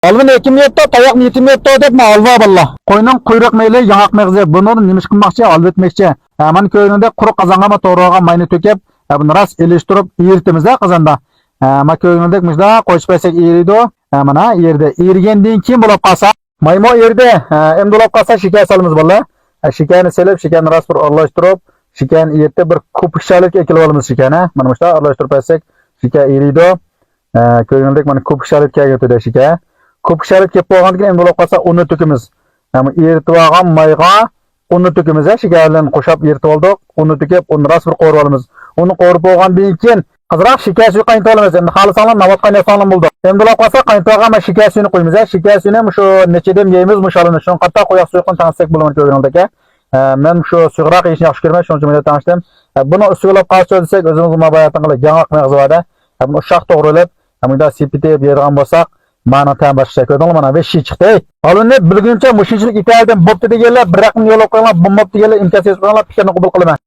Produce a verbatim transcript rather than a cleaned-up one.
ھالۋىنى ھېكىم يەپتۇ، تاياقنى يېتىم يەپتۇ دەپ، مانا ھالۋا باللا. قوينىڭ قۇيرۇق مېلى، ياڭاق مېغىزى، بۇنىڭدىن نېمە ئىش قىلماقچى، ھالۋا ئېتمەكچى. ھە، مانا كۆرگىنىڭدەك قۇرۇق قازانغا ما توغرىغان ماينى تۆكۈپ، ھە، بۇنى راست ئېلىشتۇرۇپ ئېرىتىمىز-دە قازاندا. ھە، ما كۆرگىنىڭدەك مۇشۇنداق قويۇشۇپ بەرسەك ئېرىيدۇ. ھە، مانا ئېرىدى. ئېرىگەندىن كېيىن بولۇپ قالسا، مايمۇ ئېرىدى. ھە، ئەمدى بولۇپ قالسا شېكەر سالىمىز باللا. ھە، شېكەرنى سېلىپ، شېكەرنى راست بىر ئارىلاشتۇرۇپ، شېكەرنى ئېرىتىپ، بىر كوپىك شارلىتكە ئېكىلىۋالىمىز شېكەرنى. مانا مۇشۇنداق ئارىلاشتۇرۇپ بەرسەك، شېكەر ئېرىيدۇ. ئە، كۆرگىنىڭدەك مانا كوپىك شارلىتكە كەلگەن تۆدە شېكەر. كوپىك شارلىت كېلىپ بولغاندىن كېيىن ئەمدى بولۇپ قالسا ئۇننى تۆكىمىز. يەنى ئېرىتىۋالغان مايغا ئۇننى تۆكىمىز، ھە، شېكەر بىلەن قوشاپ ئېرىتىۋالدۇق. ئۇننى تۆكۈپ، ئۇننى راست بىر قورۇۋالىمىز. ئۇننى قورۇپ بولغاندىن كېيىن ئازراق شېكەر سۈيى قاينىتىۋالىمىز. ئەمدى خالىساڭلار ناۋات قايناتساڭلار بولىدۇ. ئەمدى بولۇپ قالسا قاينىتىۋالغان مانا شېكەر سۈيىنى قۇيىمىز، ھە. شېكەر سۈيىنى مۇشۇ نەچچە دەم يەيمىز مۇشۇ ھالىنى. شۇنىڭغا قاتتىق قويۇق سۈيى قويۇپ تەڭشەتسەك بولىدۇ كۆرگىنىڭدەك، ھە. ئە، مەن شۇ سۇيۇقراق يېيىشنى ياخشى كۆرىمەن، شۇنىڭ ئۈچۈن مۇنداق تەڭشەتتىم. ئە، بۇنىڭ ئۈستىگە بولۇپ قالسا دېسەك، ئۆزىمىزنىڭ مانا بايا ئېيتقاندەك ياڭاق مېغىزى بار-دە. ئە، بۇنى ئۇششاق توغرىلىپ، ئە، مۇنداق سېپىتىپ يەيدىغان بولساق، مانىڭ تەمى باشقىچە. كۆردۈڭلارمۇ؟ مانا ۋەھشىي چىقتى. ھالۋىنى بىلگۈنچە مۇشۇنچىلىك يېتەلدىم، بوپتۇ دېگەنلەر بىر رەقەمنى يوللاپ قويۇڭلار، بولماپتۇ دېگەنلەر ئىنكاس يېزىپ قويۇڭلار، پىكىرنى قوبۇل قىلىمەن.